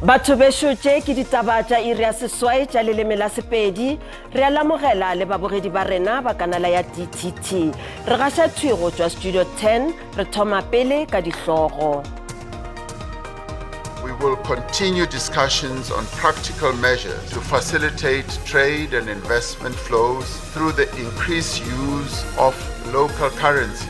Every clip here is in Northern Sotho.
Batho bešo tše ke ditaba tša iri ya seswai tša leleme la Sepedi. Re a lamogela le babogedi ba rena ba kanala ya DTT. Re gaša thwi go tšwa Studio 10, re thoma pele ka dihlogo. We will continue discussions on practical measures to facilitate trade and investment flows through the increased use of local currencies.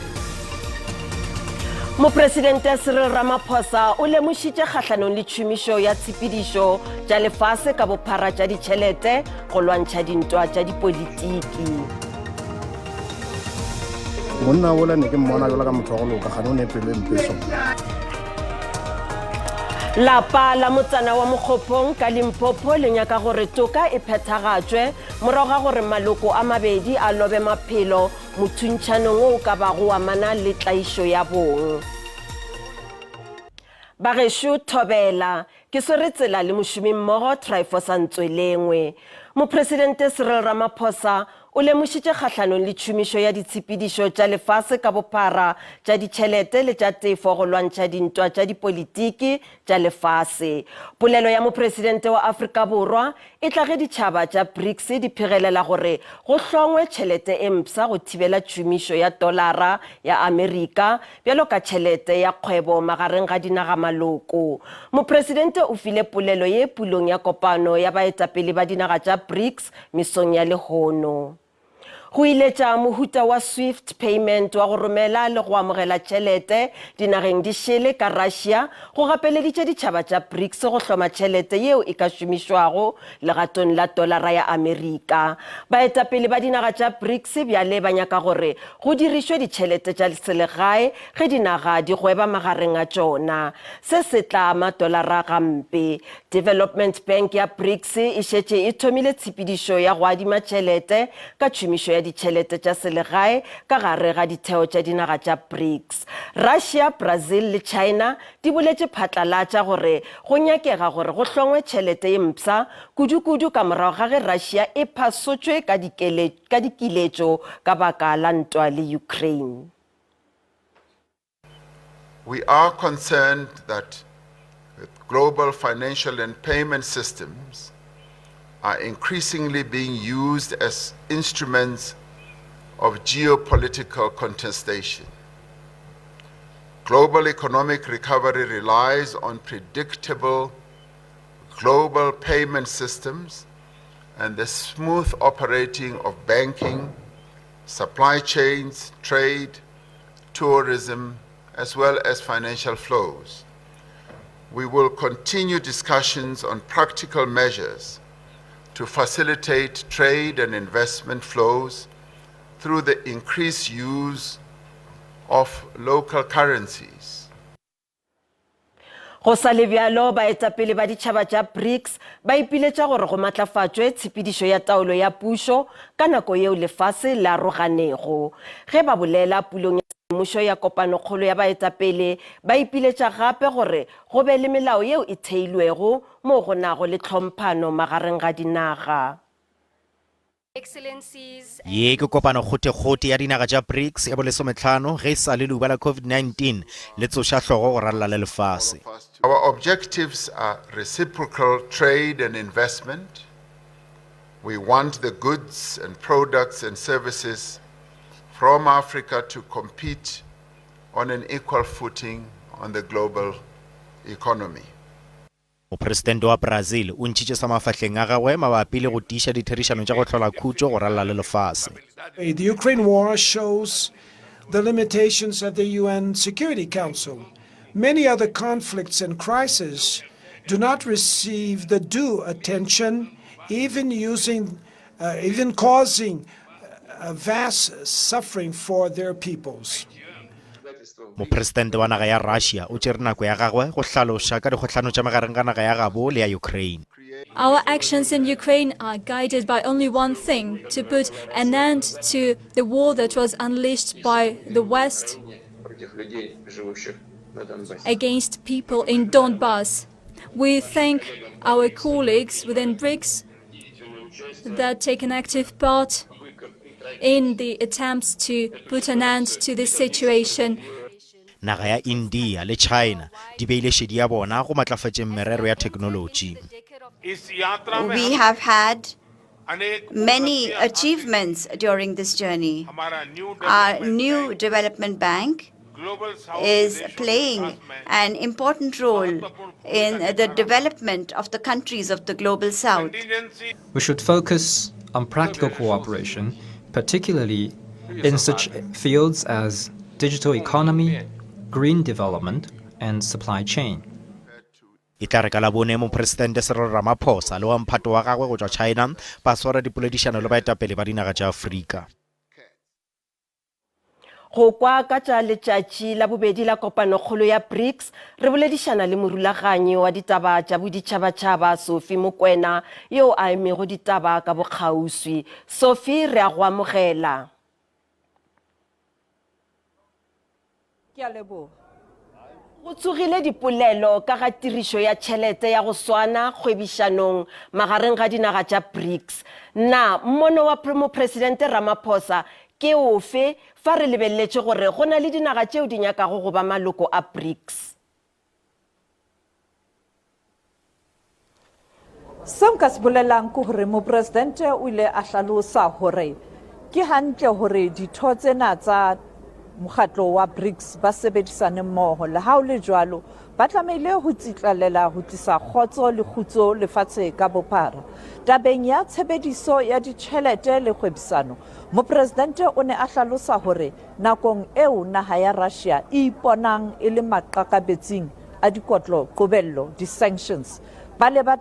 Mopresidente Cyril Ramaphosa o lemošitše kgahlanong le tšhomišo ya tshepedišo tša lefase ka bophara tša ditšhelete go lwantšha dintwa tša dipolitiki. Monna ola ne ke mmona jalo ka motho wa go loka gane o ne pelo e mpe so. Lapa la motsana wa Mokgophong ka Limpopo le nyaka gore toka e phethagatšwe morago ga gore maloko a mabedi a lobe maphelo mothuntšhanong wo o ka bago wa amana le tlaišo ya bong. Bagešo Thobela, ke swere tsela le mošomimmogo Tryphosa Ntswelengwe. Mopresidente Cyril Ramaphosa o lemošitše kgahlanong le tšhomišo ya ditshepedišo tša lefase ka bophara tša ditšhelete le tša tefo go lwantšha dintwa tša dipolitiki tša lefase. Polelo ya Mopresidente wa Afrika Borwa e tla ge ditšhaba tša BRICS di phegelela gore go hlongwe tšhelete e mpsha go thibela tšhomišo ya tolara ya Amerika bjalo ka tšhelete ya kgwebo magareng ga dinagamaloko. Mopresidente o file polelo ye pulong ya kopano ya baetapele ba dinaga tša BRICS mesong ya lehono. Go iletša mohuta wa SWIFT payment wa go romela le go amogela tšhelete dinageng di šele ka Russia go gapeleditše ditšhaba tša BRICS go hloma tšhelete yeo e ka šomišwago legatong la tolara ya Amerika. Baetapele ba dinaga tša BRICS bjale ba nyaka gore go dirišwe ditšhelete tša selegae ge dinaga di gweba magareng a tšona. Se se tla ama tolara gampe. Development Bank ya BRICS e šetše e thomile tshepedišo ya go adima tšhelete ka tšhomišo ya ditšhelete tša selegae ka gare ga ditheo tša dinaga tša BRICS. Russia, Brazil le China di boletše phatlalatša gore go nyakega gore go hlongwe tšhelete ye mpsha, kudukudu ka morago ga ge Russia e phasotšwe ka dikiletšo ka baka la ntwa le Ukraine. We are concerned that global financial and payment systems are increasingly being used as instruments of geopolitical contestation. Global economic recovery relies on predictable global payment systems and the smooth operating of banking, supply chains, trade, tourism, as well as financial flows. We will continue discussions on practical measures to facilitate trade and investment flows through the increased use of local currencies. Go sa le bjalo, baetapele ba ditšhaba tša BRICS ba ipiletša gore go matlafatšwe tshepedišo ya taolo ya pušo ka nako yeo lefase le aroganego. Ge ba bolela pulong ya semmušo ya kopanokgolo ya baetapele, ba ipiletša gape gore go be le melao yeo e theilwego moo go nago le tlhomphano magareng ga dinaga. Ye ke kopano kgothekgothe ya dinaga tša BRICS ya bolesometlhano ge e sa le leuba la COVID-19 le tsoša hlogo go ralala le lefase. Our objectives are reciprocal trade and investment. We want the goods and products and services from Africa to compete on an equal footing on the global economy. Mopresidente wa Brazil o ntšhitše sa mafahleng a gagwe mabapi le go tiiša ditherišano tša go hlola khutšo go ralala le lefase. The Ukraine war shows the limitations of the UN Security Council. Many other conflicts and crises do not receive the due attention, even using, uh, even causing uh, vast suffering for their peoples. Mopresidente wa naga ya Russia o tšere nako ya gagwe go hlaloša ka dikgohlano tša magareng ga naga ya gabo le ya Ukraine. Our actions in Ukraine are guided by only one thing, to put an end to the war that was unleashed by the West against people in Donbass. We thank our colleagues within BRICS that take an active part in the attempts to put an end to this situation. Naga ya India le China di beile šedi ya bona go matlafatšeng merero ya theknolotši. We have had many achievements during this journey. Our new development bank is playing an important role in the development of the countries of the global south. We should focus on practical cooperation, particularly in such fields as digital economy, green development, and supply chain. E tla re ka Labone, Mopresidente Cyril Ramaphosa le wa mphato wa gagwe go tšwa China ba swara dipoledišano le baetapele ba dinaga tša Afrika. Go kwa ka tša letšatši la bobedi la kopanokgolo ya BRICS, re boledišana le morulaganyi wa ditaba tša boditšhabatšhaba Sophie Mokwena yo a emego ditaba ka bokgauswi. Sophie, re a go amogela. Ke a leboga. Go tsogile dipolelo ka ga tirišo ya tšhelete ya go swana kgwebišanong magareng ga dinaga tša BRICS. Na mmono wa Mopresidente Ramaphosa ke ofe fa re lebeleletše gore go na le dinaga tšeo di nyakago go ba maloko a BRICS? Seo nka se bolelang ke gore mopresidente o ile a hlalosa gore ke hantle gore ditho tsena tsa mokgatlo wa BRICS ba sebedisane mmoho. Le ha o le jwalo, ba tlamehile ho tsitlallela ho tlisa kgotso le kgutso lefatshe ka bophara. Tabeng ya tshebediso ya ditjhelete le kgwebisano, mopresidente o ne a hlalosa hore nakong eo naha ya Russia e iponang e le maqakabetsing a dikotlo qobello, di-sanctions, ba le ba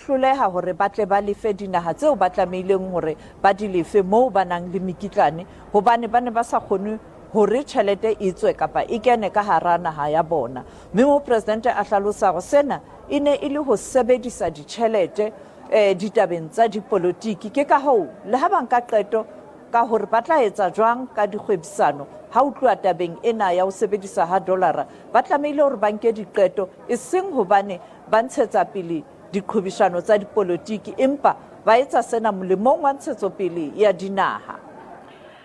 hloleha hore ba tle ba lefe dinaha tseo ba tlamehileng hore ba di lefe moo ba nang le mekitlane hobane ba ne ba sa kgone hore tjhelete e tswe kapa e kene ka hara naha ya bona. Mme mopresidente a hlalosa hore sena e ne e le ho sebedisa ditjhelete eh, ditabeng tsa dipolotiki. Ke ka hoo le ha ba nka qeto ka hore ba tla etsa jwang ka dikgwebisano ha ho tluwa tabeng ena ya ho sebedisa ha dolara, ba tlamehile hore ba nke diqeto eseng hobane ba ntshetsa pele diqhwebeshano tsa dipolotiki empa ba etsa sena molemong wa ntshetsopele ya dinaha.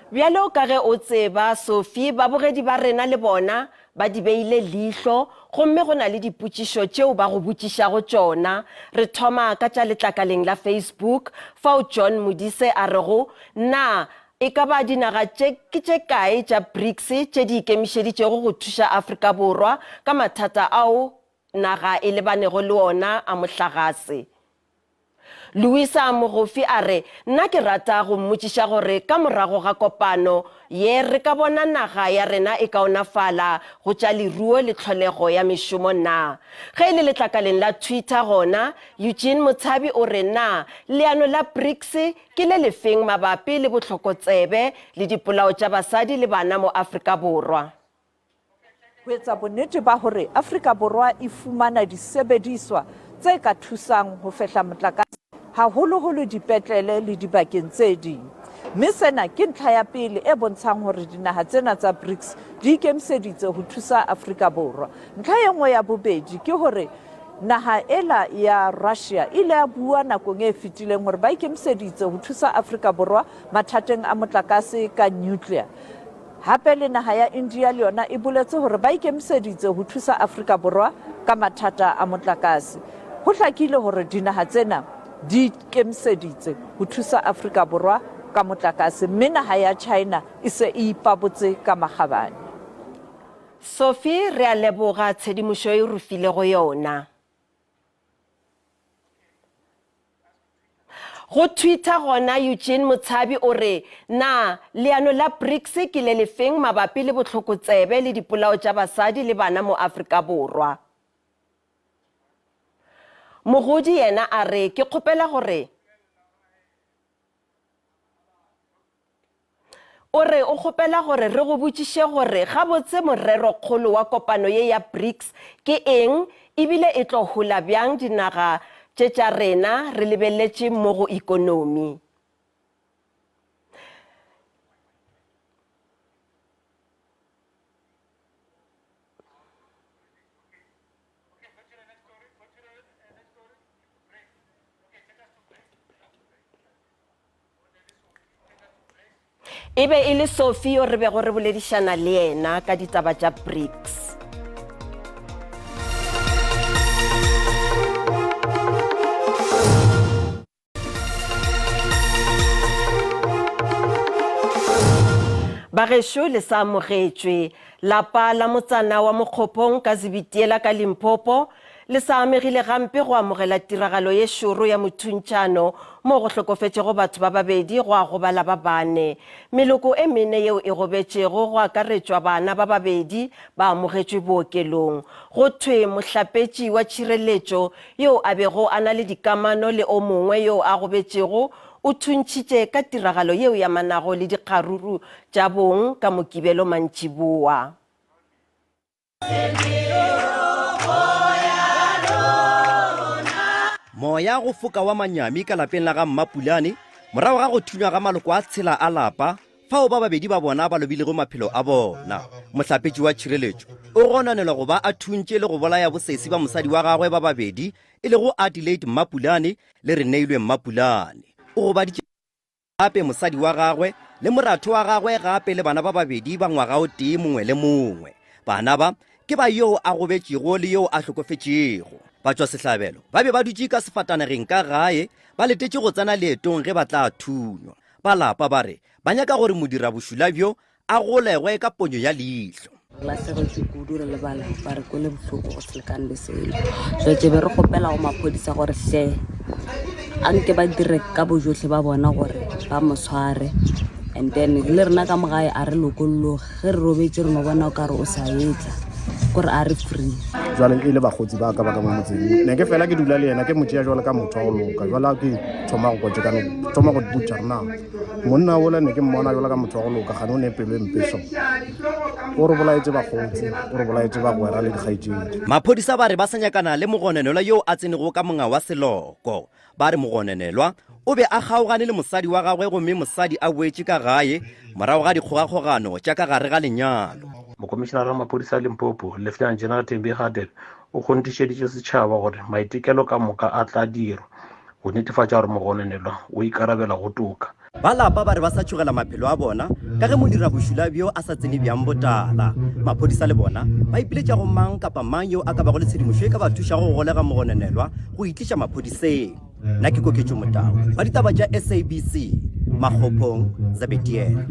Bjalo ka ge o tseba, Sophie, babogedi ba rena le bona ba di beile leihlo gomme go na le dipotšišo tšeo ba go botšišago tšona. Re thoma ka tša letlakaleng la Facebook fao John Modise a rego, Na e ka ba dinaga tše ke tše kae tša BRICS tše di ikemišeditšego go thuša Afrika Borwa ka mathata ao naga e lebanego le ona a mohlagase? Luisa Mogofi a re, Nna ke rata go mmotšiša gore ka morago ga kopano ye re ka bona naga ya rena e kaonafala go tša leruo le tlholego ya mešomo na? Ge e le letlakaleng la Twitter gona, Eugene Motshabi o re, Na leano la BRICS ke le lefeng mabapi le bohlokotsebe le dipolao tša basadi le bana mo Afrika Borwa? Ho etsa bonnete ba hore Afrika Borwa e fumana disebediswa tse ka thusang ho fehla motlakase haholoholo dipetlele le dibakeng tse ding. Mme sena ke ntlha ya pele e bontshang hore dinaha tsena tsa BRICS di ikemiseditse ho thusa Afrika Borwa. Ntlha e nngwe ya bobedi ke hore naha ela ya Russia e ile ya bua nakong e fetileng hore ba ikemiseditse ho thusa Afrika Borwa mathateng a motlakase ka nuclear. Hape le naha ya India le yona e boletse hore ba ikemiseditse ho thusa Afrika Borwa ka mathata a motlakase. Ho hlakile hore dinaha tsena di ikemiseditse ho thusa Afrika Borwa ka motlakase mme naha ya China e se e ipabotse ka makgabane. Sophie, re a leboga tshedimošo e o re filego yona. Go Twitter gona, Eugene Motshabi o re, Na leano la BRICS ke le lefeng mabapi le bohlokotsebe le dipolao tša basadi le bana mo Afrika Borwa? Mogodi yena a re, Ke kgopela gore. O re o kgopela gore re go botšiše gore gabotse morerokgolo wa kopano ye ya BRICS ke eng ebile e tlo hola bjang dinaga tše tša rena re lebeletše mo go ikonomi. E be e le Sophie yo re bego re boledišana le yena ka ditaba tša BRICS. Bagešo le sa amogetšwe. Lapa la motsana wa Mokgophong ka Zibitiela ka Limpopo le sa amegile gampe go amogela tiragalo ye šoro ya mothuntšhano moo go hlokofetšego batho ba babedi gwa gobala ba bane. Meloko e mene yeo e gobetšego go akaretšwa bana ba babedi ba amogetšwe bookelong. Go thwe mohlapetši wa tšhireletšo yo a bego a na le dikamano le o mongwe yo a gobetšego o thuntšhitše ka tiragalo yeo e amanago le dikgaruru tša bong ka Mokibelo mantšiboa. Moya go foka wa manyami ka lapeng la ga Mmapulane morago ga go thunywa ga maloko a tshela a lapa fao ba babedi ba bona ba lobilego maphelo a bona. Mohlapetši wa tšhireletšo o gononelwa go ba a thuntše le go bolaya bosesi ba mosadi wa gagwe ba babedi e lego Adelaide Mmapulane le Reneilwe Mmapulane. O gobaditše gape mosadi wa gagwe le moratho wa gagwe gape le bana ba babedi ba ngwaga o tee mongwe le mongwe. Bana ba ke ba yoo a gobetšego le yoo a hlokofetšego. Batšwasehlabelo ba be ba dutše ka sefatanageng ka gae ba letetše go tsena leetong ge ba tla thunywa. Ba lapa ba re ba nyaka gore modirabošula bjo a golegwe ka ponyo ya leihlo. Re lahlegetšwe kudu re le ba lapa, re kwele bohloko go se lekane le selo. Jwale be re kgopela go maphodisa gore hle a nke ba dire ka bojohle ba bona gore ba mo tshware and then le rena ka mo gae a re lokolloge ge re robetše re no bona o kare o sa etla kore a re free. Jwale e le bakgotsi ba ka ba ka mo motseng ne ke fela ke dula le yena ke mo tšea jwale ka motho wa go loka jwale a ke thoma go kwa tše ka no thoma go botša re na Monna wola ne ke mmona bjalo ka motho wa go loka, gane o ne pelo e mpe so. O re bolaetše bakgotsi, o re bolaetše bagwera le dikgaetšedi. Maphodisa ba re ba sa nyakana le mogononelwa yo a tsenego ka monga wa seloko. Ba re mogononelwa o be a kgaogane le mosadi wa gagwe gomme mosadi a boetše ka gae morago ga dikgogakgogano tša ka gare ga lenyalo. Mokomišenara wa maphodisa a Limpopo, Lieutenant General Thembi Hadebe, o kgonthišeditše setšhaba gore maitekelo ka moka a tla dirwa go netefatša gore mogononelwa o ikarabela go toka. Ba lapa ba re ba sa tšhogela maphelo a bona ka ge modirabošula bjo a sa tsene bjang botala. Maphodisa le bona ba ipiletša go mang kapa mang yo a ka bago le tshedimošo e ka ba thušago go golega mogononelwa go itliša maphodiseng. Nna ke Koketšo Motau wa ditaba tša SABC, Makgophong, Zebediela.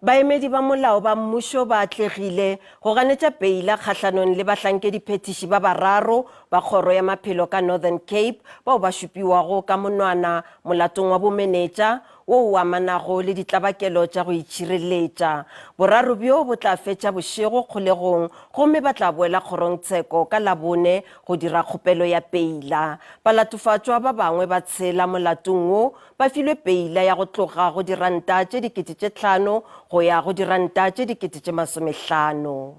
Baemedi ba molao ba mmušo ba atlegile go ganetša peila kgahlanong le bahlankediphethiši ba bararo ba kgoro ya maphelo ka Northern Cape bao ba šupiwago ka monwana molatong wa bomenetša wo o amanago le ditlabakelo tša go itšhireletša. Boraro bjo bo tla fetša bošego kgolegong gomme ba tla boela kgorongtsheko ka Labone go dira kgopelo ya peila. Balatofatšwa ba bangwe ba tshela molatong wo Ba filwe peila ya go tloga go diranta tše 5000 go ya go diranta tše 50,000.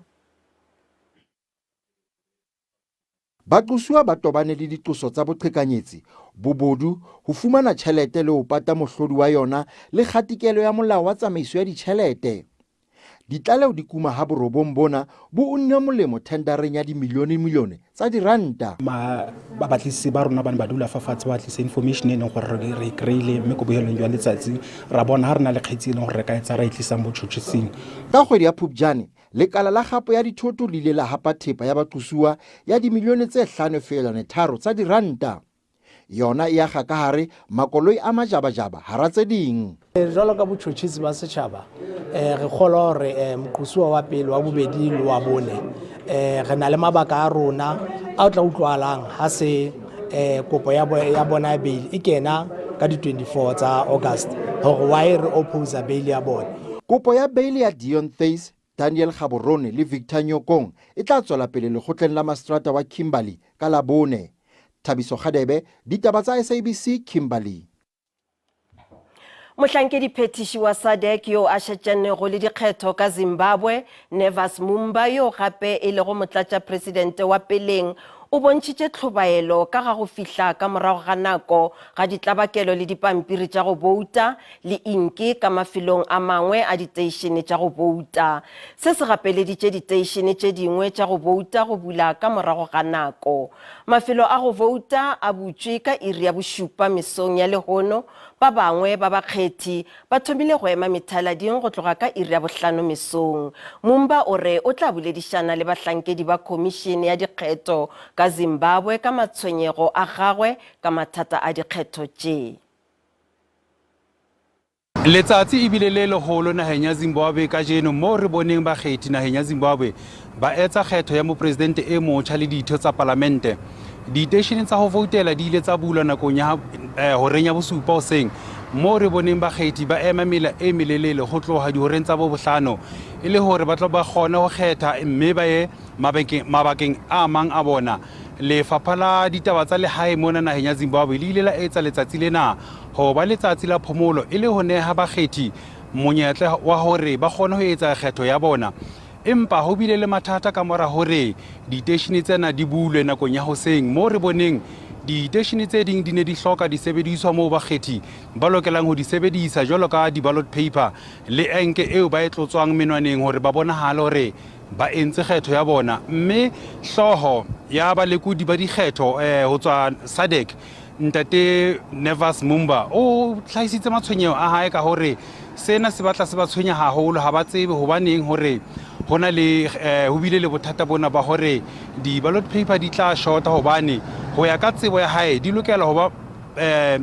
Baqosuwa ba tobane le diqoso tsa boqhekanyetsi, bobodu, ho fumana tjhelete le ho pata mohlodi wa yona le kgatikelo ya molao wa tsamaiso ya ditjhelete. Ditlaleho di kuma ha borobong bona bo unne molemo thendareng ya dimilionemilione tsa diranta. Babatlisisi ba rona ba ne ba dula fa fatshe ba tlisa information e leng gore re e kry-ile mme ko bohelong jwa letsatsi ra bona ga re na le kgetsi e leng gore re ka e tsaya ra e tlisang botšhotšhising. Ka kgwedi ya Phupjane, lekala la kgapo ya dithoto le ile la hapa thepa ya baqosuwa ya dimilione tse 5.3 tsa diranta. Yona e aga ka gare makoloi a majabajaba hara tse ding. Jwalo ka botšhotšhisi ba setšhaba um re kgolwa gore um moqosuwa wa pele wa bobedi le wa bone um re na le mabaka a rona a o tla utlwalang ha se um kopo ya bona ya bail e kena ka di-24 tsa August gore why re opposa bail ya bona. Kopo ya bail ya Deon Theys Daniel Gaborone le Victor Nyokong e tla tswela pele lekgotleng la maseterata wa Kimberley ka Labone. Thabiso Kgadebe, Ditaba tsa SABC, Kimberley. Mohlankediphethiši wa SADC yo a šetšanego le dikgetho ka Zimbabwe, Nevers Mumba yo gape e lego motlatšapresidente wa peleng, o bontšhitše tlhobaelo ka ga go fihla ka morago ga nako ga ditlabakelo le dipampiri tša go bouta le inki ka mafelong a mangwe a diteišene tša go bouta. Se se gapeleditše diteišene tše dingwe tša go bouta go bula ka morago ga nako. Mafelo a go bouta a butšwe ka iri ya bošupa mesong ya lehono, ba bangwe ba bakgethi ba thomile go ema methalading go tloga ka iri ya bohlano mesong. Mumba o re o tla boledišana le bahlankedi ba khomišene ya dikgetho ka Zimbabwe ka matshwenyego a gagwe ka mathata a dikgetho tše. Letsatsi e bile le leholo naheng ya Zimbabwe kajeno moo re boneng bakgethi naheng ya Zimbabwe ba etsa kgetho ya mopresidente e motjha le ditho tsa palamente. Diteishene tsa ho voutela di ile tsa bulwa nakong ya eh, horeng ya bosupa hoseng moo re boneng bakgethi ba ema mela e melelele ho tloha dihoreng tsa bo bohlano e le hore ba tlo ba kgone ho kgetha mme ba ye mabakeng a mang a bona. Lefapha la ditaba tsa lehae mona naheng ya Zimbabwe le ile la etsa letsatsi lena ho ba letsatsi la phomolo e le ho neha bakgethi monyetla wa hore ba kgone ho etsa kgetho ya bona. Empa ho bile le mathata ka mora hore diteishene tsena di bulwe nakong ya hoseng moo re boneng diteishene tse ding di ne di hloka disebediswa moo bakgethi ba lokelang ho di sebedisa jwalo ka di-ballot paper le enke eo ba e tlotswang menwaneng hore ba bonahale hore ba entse kgetho ya bona. Mme hlooho ya balekodi ba dikgetho eh, ho tswa SADC Ntate Nevers Mumba o hlahisitse matshwenyeho a hae ka hore sena se batla se ba tshwenya haholo, ha ba tsebe hobaneng hore ho na le eh, ho bile le bothata bona ba hore di-ballot paper di tla shota hobane ho ya ka tsebo ya hae di lokela ho ba eh,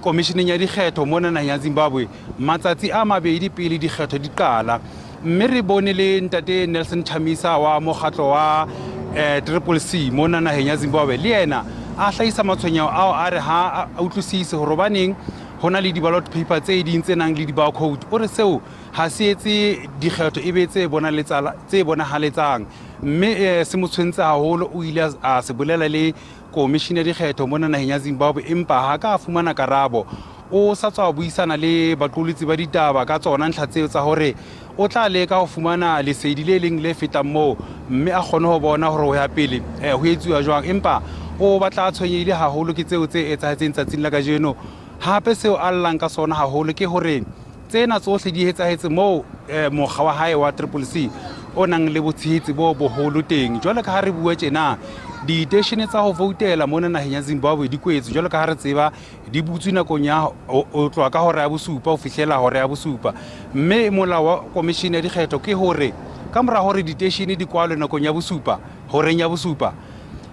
komisheneng ya dikgetho mona naheng ya Zimbabwe matsatsi a mabedi pele dikgetho di qala. Mme re bone le ntate Nelson Chamisa wa mokgatlo wa eh, Triple C mona naheng ya Zimbabwe le yena a hlahisa matshwenyeho ao a re ha a utlwisise hore hobaneng ho na le di-ballot paper tse ding tse nang le di-barcode. O re seo ha se etse dikgetho e be tse bonahaletsang mme eh, se mo tshwentse haholo. O ile a se bolela le komishini ya dikgetho mona naheng ya Zimbabwe empa ha ka a fumana karabo. O sa tswa buisana le baqolotsi ba ditaba ka tsona ntlha tseo tsa hore o tla leka ho fumana lesedi le leng le fetang moo mme a kgone ho bona hore ho ya pele eh, ho etsuwa jwang. Empa o batla a tshwenyehile haholo ke tseo tse etsahetseng tsatsing la kajeno. Hape seo a llang ka sona haholo ke hore Tsena tsohle di etsahetse moo eh, mokga wa hae wa Triple C o nang le botshehetsi bo boholo teng. Jwalo ka ha re bua tjena, diteishene tsa ho voutela mona naheng ya Zimbabwe di kwetswe jwalo ka ha re tseba di butswe nakong ya ho tloha ka hora ya bosupa ho fihlela hora ya bosupa. Mme molao wa komishene ya dikgetho ke hore ka mora hore diteishene di kwalwe nakong ya bosupa, horeng ya bosupa,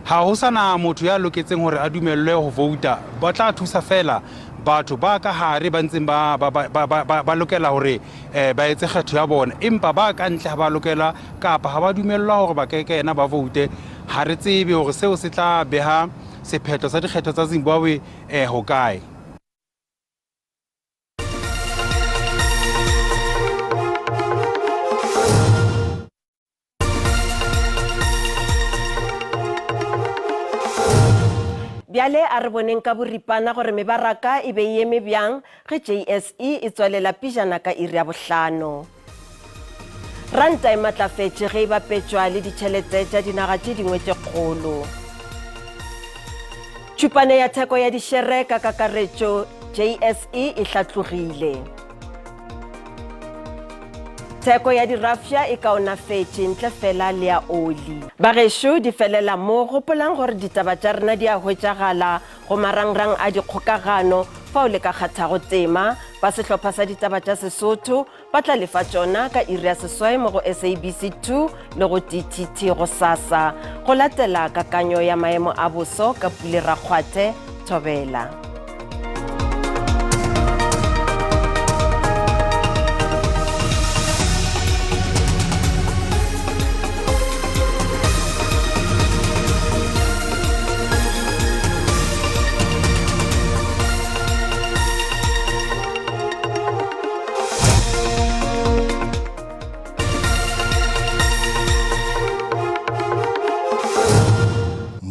ha ho sa na motho ya loketseng hore a dumellwe ho vouta. Ba tla thusa feela batho ba ka hare ba ntseng ba, ba, ba, ba, ba, ba lokela hore eh, ba etse kgetho ya bona, empa ba ka ntle ha ba lokela kapa ha ba dumellwa hore ba ka kena ba voute. Ha re tsebe hore seo se tla beha sephetho sa dikgetho tsa Zimbabwe eh, hokae. Bjale a re boneng ka boripana gore mebaraka e be e eme bjang ge JSE e tswalela pejana ka iri ya bohlano. Ranta e matlafetše ge e bapetšwa le ditšhelete tša dinaga tše dingwe tše kgolo. Tšhupane ya theko ya dišere ka kakaretšo JSE e hlatlogile. Theko ya dirafša e kaonafetše ntle fela le ya oli. Bagešo, di felela mo. Gopolang gore ditaba tša rena di a hwetšagala go marangrang a dikgokagano fao le ka kgathago tema. Ba sehlopha sa ditaba tša Sesotho ba tla lefa tšona ka iri ya seswai mo go SABC 2 le go TTT gosasa. Go latela kakanyo ya maemo a boso ka Pule Rakgwathe, Thobela.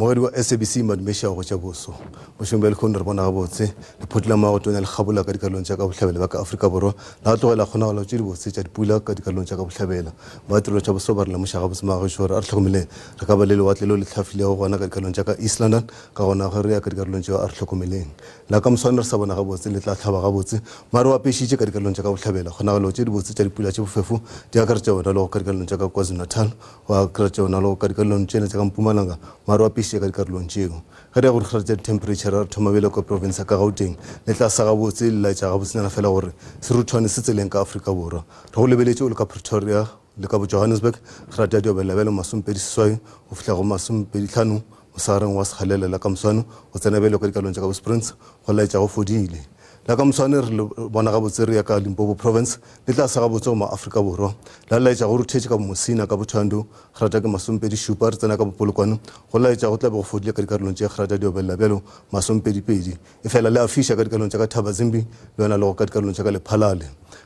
Mmogedi wa SABC Madume Šago tša boso. Bošegong bja lehono re bona gabotse lephoto la moago tonya le kgabola ka dikarolong tša ka bohlabela bja ka Afrika Borwa la tlogela kgonagalo tše dibotse tša dipula ka dikarolong tša ka bohlabela. Ba tirelo tša boso ba re lemoša gabotse magagešo gore a re hlokomeleng re ka ba le lewatle leo le hlafilego gona ka dikarolong tša ka East London ka gona ge re ya ka dikarolong tšeo a re hlokomeleng. La ka moswane re sa bona gabotse le tla hlaba gabotse maru a apešitše ka dikarolong tša ka bohlabela. Kgonagalo tše dibotse tša dipula tše bofefo di akaretša yona le go ka dikarolong tša ka KwaZulu-Natal go akaretša yona le go ka dikarolong tšela tša ka Mpumalanga maru a apešitše ka dikarolong tšeo. Ge re ya go dikgare tša dithemphereitšhara re thoma bjale kwa profense ya ka Gauteng. Le tla sa gabotse le laetša gabotsenyana fela gore seruthwane se tseleng ka Afrika Borwa. Re go lebeletše o le ka Pretoria le ka bo Johannesburg, kgerate ya diobela bjale 28 go fihla go 25 mosegareng wa sekgalela la ka moswane go tsena bjale kwa dikalong tša ka bo Springs go laetša go fodile. La ka moswane re le bona gabotse re ya ka Limpopo Province, le tla sa gabotse go ma-Afrika Borwa. La laetša go ruthetše ka boMosina, ka boThohoyandou, grata ke masomepedi šupa, re tsena ka boPolokwane, go laetša go tla be go fodile ka dikarolong tše grata di obelela bjalo masomepedipedi. Efela le a fiša ka dikarolong tša ka Thabazimbi le yona le go ka dikarolong tša ka Lephalale.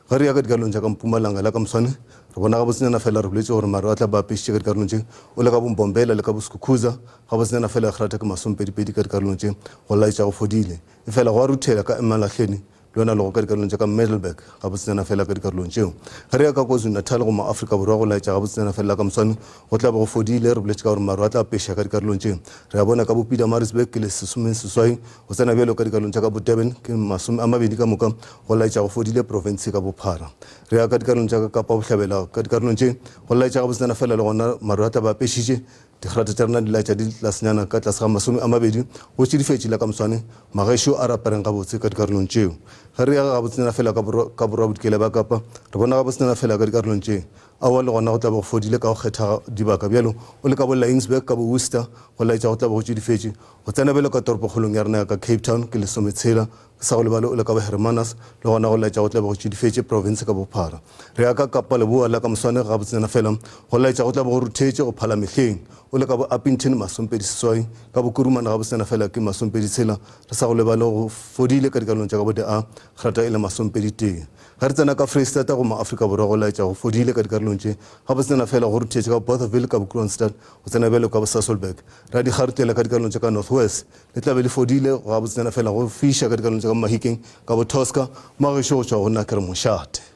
Ge re ya ka dikarolong tša ka Mpumalanga la ka moswane, re bona gabotsenyana fela re boletše gore maru a tla be a apešitše ka dikarolong tše o le ka boMbombela le ka boSkukuza, gabotsenyana fela grata ke masompedipedi ka dikarolong tše go laetša go fodile. Efela gwa ruthela ka Emalahleni, le yona lego ka dikarolong tša ka Middelburg, gabotsenyana fela ka dikarolong tšeo. Ge re ya ka KwaZulu-Natal go ma-Afrika Borwa go laetša gabotsenyana fela la ka moswane go tla be go fodile. Re boletše ka gore maru a tla peša ka dikarolong tše. Re a bona ka bo Pietermaritzburg ke le sesomeseswai, go tsena bjalo ka dikarolong tša ka bo Durban ke 20 ka moka go laetša go fodile profense ka bophara. Re ya ka dikarolong tša ka Kapa Bohlabela ka dikarolong tše go laetša gabotsenyana fela le gona maru a tla be a pešitše. Digrata tša rena di laetša di le tlasenyana ka tlase ga 20, go tšidifetše la ka moswane, magešo a re apereng gabotse ka dikarolong tšeo. Ge re ya gabotsenyana feela ka borwa, ka borwa-bodikela bja Kapa, re bona gabotsenyana feela ka dikarolong tše. Aowa, le gona go tla be go fodile ka go kgetha dibaka bjalo o le ka bo Laingsburg, ka bo Worcester, go laetša go tla be go tšidifetše. Go tsena bjalo ka toropokgolong ya rena ya ka Cape Town ke lesometshela, Ke sa go lebale o le ka bo Hermanus, le gona go laetša go tla be go tšidifetše profense ka bophara. Re ya ka Kapa Leboa la ka moswane gabotsenyana fela, go laetša go tla be go ruthetše go phala mehleng. O le ka bo Upington masompedi seswai, ka bo Kuruman gabotsenyana fela ke masompedi tshela, re sa go lebale go fodile ka dikarolong tša ka bo De A, grata e le masompedi tee. Ge re tsena ka Freistata go ma-Afrika Borwa go laetša go fodile ka dikarolong tše gabotsenyana fela go ruthetše ka bo Bothaville ka bo Kroonstad go tsena bjalo ka bo Sasolburg. Ra di kgarutela ka dikarolong tša ka North West Le tla be le fodile gabotsenyana fela go fiša ka dikarolong tša ka Mahikeng, ka boTosca, mo gešo go tšwa go nna ke re mošate.